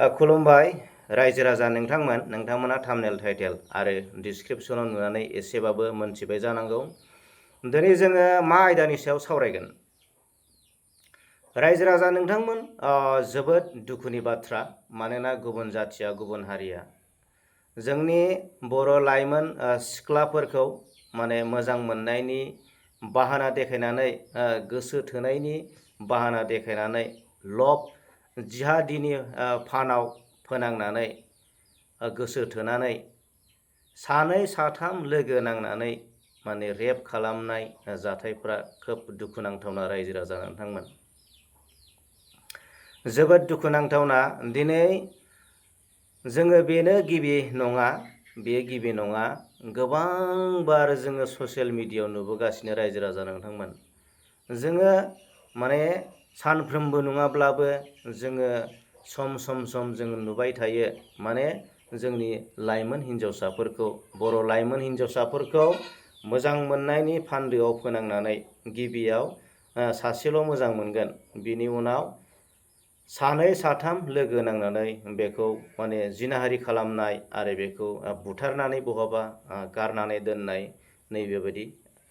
खुलुमबाय रायजो राजा नोंथांमोना थाम्बनेल टाइटेल आरो डिसक्रिप्शनाव नुनानै एसेबाबो मोनथिबाय जानांगौ। दिनै जोङो मा आयदानि सायाव सावरायगोन। रायजो राजा नोंथांमोन जोबोद दुखुनि बाथ्रा, मानोना गुबुन जाथिया गुबुन हारिया जोंनि बर' लाइमोन सिख्लाफोरखौ मोजां मोननायनि बाहाना देखायनानै गोसो थोनायनि बाहाना देखायनानै लब जिहादिनि फानाव फोनांनानै गोसो थोनानै सानै साथाम लोगो नांनानै रेप खालामनाय जाथायफ्रा खोब दुखुनांथावना। रायजो राजा नोंथांमोन जोबोद दुखुनांथावना। दिनै जोङो बेनो गिबि नङा, बेयो गिबि नङा, गोबांबार जोङो ससियेल मिडियायाव नुबोगासिनो। रायजो राजा नोंथांमोन जोङो सानफ्रोमबो नङाब्लाबो जोङो सम सम जोङो नुबाय थायो। जोंनि लाइमोन हिन्जावसाफोरखौ, बर' लाइमोन हिन्जावसाफोरखौ मोजां मोननायनि फान्दोआव फोनांनानै गिबियाव सासेल' मोजां मोनगोन, बिनि उनाव सानै साथाम लोगो नांनानै बेखौ जिनाहारि खालामनाय आरो बेखौ बुथारनानै बहाबा गारनानै दोननाय, नैबेबायदि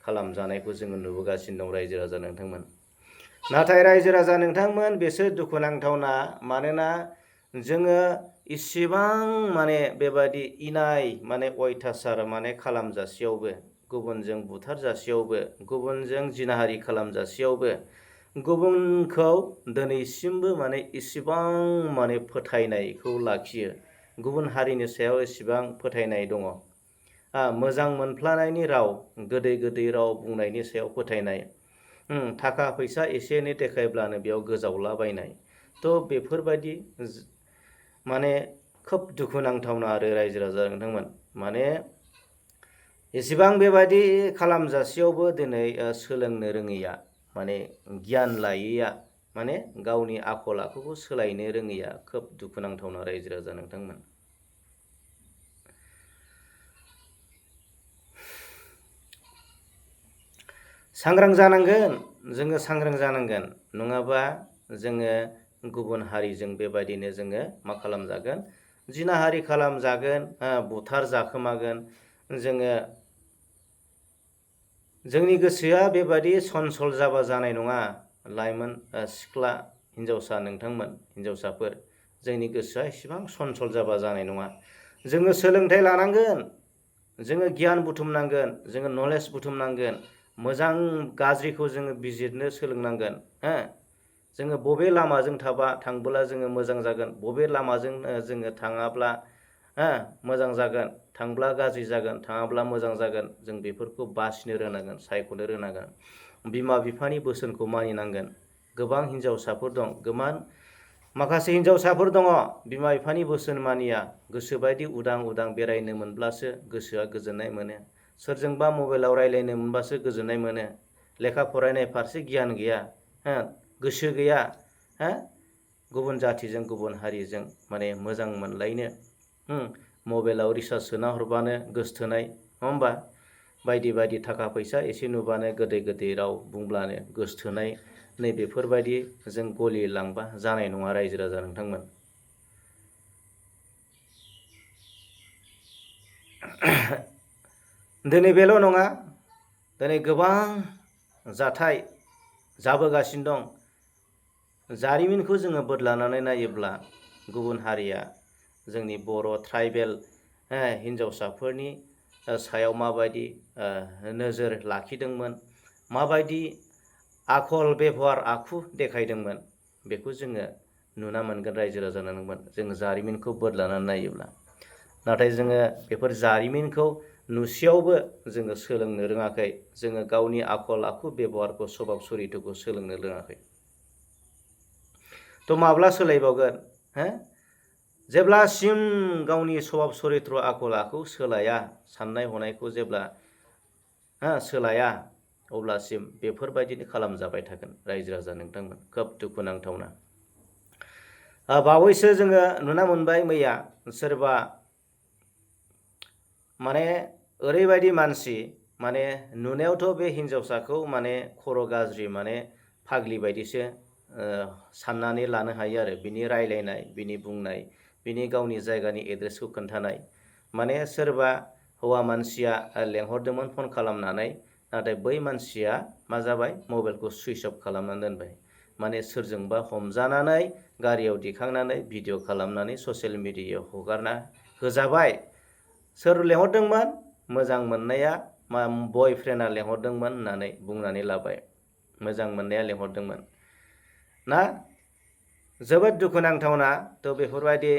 खालामजानायखौ जोङो नुबोगासिनो दं। रायजो राजा नोंथांमोन नाथाय रायजो राजा नोंथांमोन बेसो दुखुनांथावना। मानोना जोङो इसिबां बेबादि इनाय अयथासार खालामजासेयावबो, गुबुनजों बुथारजासेयावबो, गुबुनजों जिनाहारि खालामजासेयावबो गुबुनखौ दिनैसिमबो इसिबां फोथायनायखौ लाखियो। गुबुन हारिनि सायाव इसिबां फोथायनाय दङ। मोजां मोनफ्लानायनि राव, गोदै गोदै राव बुंनायनि सायाव फोथायनाय, थाखा फैसा एसे एनै देखायब्लानो बेयाव गोजावलाबायनाय। बेफोरबायदि खोब दुखुनांथावना। आरो रायजो राजा नोंथांमोन एसेबां बेबायदि खालामजासेयावबो दिनै सोलोंनो रोङैया, गियान लायैया, गावनि आखल आखुखौ सोलायनो रोङैया खोब दुखुनांथावना। रायजो राजा नोंथांमोन सांग्रां जानांगोन, जोङो सांग्रां जानांगोन। नङाबा जोङो गुबुन हारिजों बेबायदिनो जोङो मा खालामजागोन, जिनाहारि खालामजागोन, बुथार जाखोमागोन। जोंनि गोसोआ बेबायदि सनसल जाबा जानाय नङा। लाइमोन सिख्ला हिन्जावसा नोंथांमोन, हिन्जावसाफोर, जोंनि गोसोआ इसेबां सनसल जाबा जानाय नङा। जोङो सोलोंथाइ लानांगोन, जोङो गियान बुथुमनांगोन, जोङो नलेज बुथुमनांगोन, मोजां गाज्रिखौ जोङो बिजिरनो सोलोंनांगोन। जोङो बबे लामाजों थांबोला जोङो मोजां जागोन, बबे लामाजों जोङो थाङाब्ला मोजां जागोन, थांब्ला गाज्रि जागोन, थाङाब्ला मोजां जागोन, जों बेफोरखौ बासिनो रोंनांगोन, सायख'नो रोंनांगोन। बिमा बिफानि बोसोनखौ मानिनांगोन। गोबां हिन्जावसाफोर दं, माखासे हिन्जावसाफोर दङ बिमा बिफानि बोसोन मानिया, गोसोबायदि उदां उदां बेरायनो मोनब्लासो गोसोआ गोजोननाय मोनो, सोरजोंबा मबाइलाव रायज्लायनो मोनबासो गोजोननाय मोनो, लेखा फरायनाय फारसे गियान गैया, गोसो गैया, गुबुन जाथिजों गुबुन हारिजों मोजां मोनलायनो, मबाइलाव रिसार्ज सोना हरबानो गोसथोनाय, नङा होमबा? बायदि बायदि थाखा फैसा एसे नुबानो गोदै गोदै राव बुंब्लानो गोसथोनाय, नैबेफोरबायदि जों गलिलांबा जानाय नङा। रायजो राजा नोंथांमोन दिनै बेल' नङा, दिनै गोबां जाथाय जाबोगासिनो दं। जारिमिनखौ जोङो बोदलानानै नायोब्ला गुबुन हारिया जोंनि बर' ट्राइबेल हिन्जावसाफोरनि सायाव माबायदि नोजोर लाखिदोंमोन, माबायदि आखल बेबहार आखु देखायदोंमोन, बेखौ जोङो नुना मोनगोन। रायजो राजा नोंथांमोन जोङो जारिमिनखौ बोदलानानै नायोब्ला। नाथाय जोङो बेफोर जारिमिनखौ नुसेयावबो जोङो सोलोंनो रोङाखै, जोङो गावनि आखल आखु बेबहारखौ, सभाब सरिथ्रखौ सोलोंनो रोङाखै। माब्ला सोलायबावगोन? जेब्लासिम गावनि सभाब सरिथ्र आखल आखु सोलाया, साननाय हनायखौ जेब्ला सोलाया, अब्लासिम बेफोरबायदिनो खालामजाबाय थागोन। रायजो राजा नोंथांमोन खोब दुखुनांथावना। बावैसो जोङो नुना मोनबाय, मैया सोरबा ओरैबायदि मानसि, नुनायावथ' बे हिन्जावसाखौ खर' गाज्रि, फाग्लि बायदिसो साननानै लानो हायो आरो बिनि रायलायनाय, बिनि बुंनाय, बिनि गावनि जायगानि एड्रेसखौ खोन्थानाय। माने सोरबा हौवा मानसिया लेंहरदोंमोन फन खालामनानै, नाथाय बै मानसिया मा जाबाय, मबाइलखौ सुइच अफ खालामनानै दोनबाय। माने सोरजोंबा हमजानानै गारियाव दिखांनानै भिडिअ खालामनानै ससियेल मिडियायाव हगारना होजाबाय। सोर लेंहरदोंमोन? मोजां मोननाया बयफ्रेन्डआ लेंहरदोंमोन होननानै बुंनानै लाबाय। मोजां मोननाया लेंहरदोंमोन ना? जोबोद दुखुनांथावना। थ' बेफोरबायदि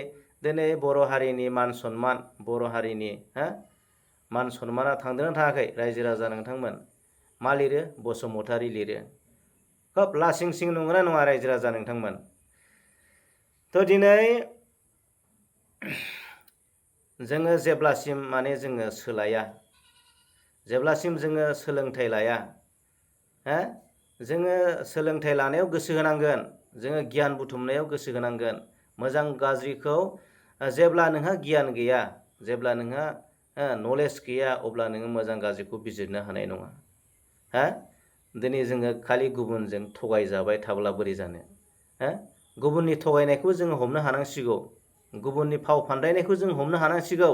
दिनै बर' हारिनि मान सन्मान, बर' हारिनि मान सन्माना थांदोंना थाङाखै रायजो राजा नोंथांमोन? मा लिरो? बसुमतारी लिरो। खोब लासिं सिं नंगौना नङा रायजो राजा नोंथांमोन? थ' दिनै जोङो जेब्लासिम माने जोङो सोलाया, जेब्लासिम जोङो सोलोंथाइ लाया, जोङो सोलोंथाइ लानायाव गोसो होनांगोन, जोङो गियान बुथुमनायाव गोसो होनांगोन। मोजां गाज्रिखौ जेब्ला नोंहा गियान गैया, जेब्ला नोंहा नलेज गैया, अब्ला नोङो मोजां गाज्रिखौ बिजिरनो हानाय नङा। दिनै जोङो खालि गुबुनजों थगायजाबाय थाब्ला बोरै जानो? गुबुननि थगायनायखौ जोङो हमनो हानांसिगौ, गुबुननि फाव फान्दायनायखौ जों हमनो हानांसिगौ।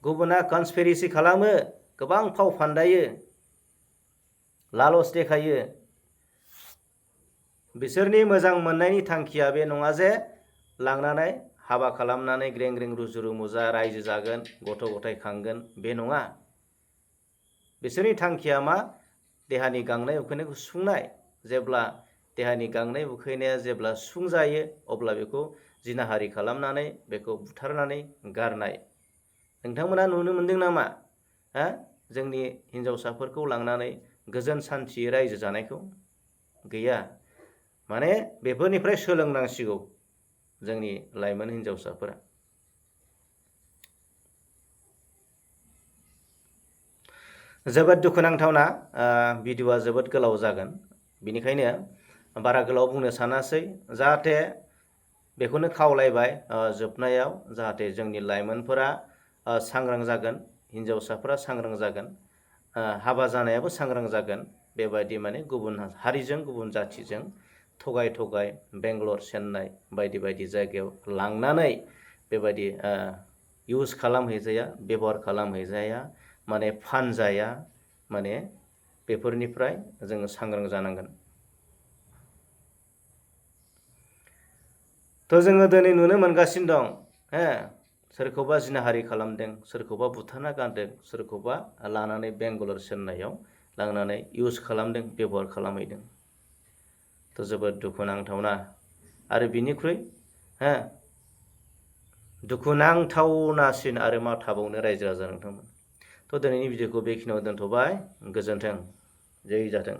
गुबुना कनस्पिरेसि खालामो, गोबां फाव फान्दायो, लालच देखायो। बिसोरनि मोजां मोननायनि थांखिया बे नङा जे लांनानै हाबा खालामनानै ग्रें ग्रें रुजु रुमुजा रायजो जागोन, गथ' गथाय खांगोन, बे नङा। बिसोरनि थांखिया मा? देहानि गांनाय उखैनायखौ सुफुंनाय। जेब्ला देहानि गांनाय उखैनाया जेब्ला सुफुंजायो, अब्ला बेखौ जिनाहारि खालामनानै बेखौ बुथारनानै गारनाय। नोंथांमोना नुनो मोनदों नामा? जोंनि हिन्जावसाफोरखौ लांनानै गोजोन सान्थियै रायजो जानायखौ? गैया। माने बेफोरनिफ्राय सोलोंनांसिगौ जोंनि लाइमोन हिन्जावसाफोरा। जोबोद दुखुनांथावना। भिडिअआ जोबोद गोलाव जागोन, बेनिखायनो बारा गोलाव बुंनो सानासै। जाहाथे बेखौनो खावलायबाय जोबनायाव, जाहाथे जोंनि लाइमोनफोरा सांग्रां जागोन, हिन्जावसाफोरा सांग्रां जागोन, हाबा जानायाबो सांग्रां जागोन। बेबायदि माने गुबुन हारिजों, गुबुन जाथिजों थगाय थगाय बेंगलर, चेन्नाइ बायदि बायदि जायगायाव लांनानै बेबायदि इउज खालामहैजाया, बेबहार खालामहैजाया, माने फानजाया। माने बेफोरनिफ्राय जोङो सांग्रां जानांगोन। थ' जोङो दिनै नुनो मोनगासिनो दं, सोरखौबा जिनाहारि खालामदों, सोरखौबा बुथारना गारदों, सोरखौबा लानानै बेंगलर, चेन्नाइयाव लांनानै इउज खालामदों, बेबहार खालामहैदों। थ' जोबोद दुखुनांथावना। आरो बिनिख्रुइ दुखुनांथावनासिन आरो मा थाबावनो रायजो राजा नोंथांमोन? थ' दिनैनि भिडिअखौ बेखिनियाव दोनथ'बाय। गोजोन्थों। जय जाथों।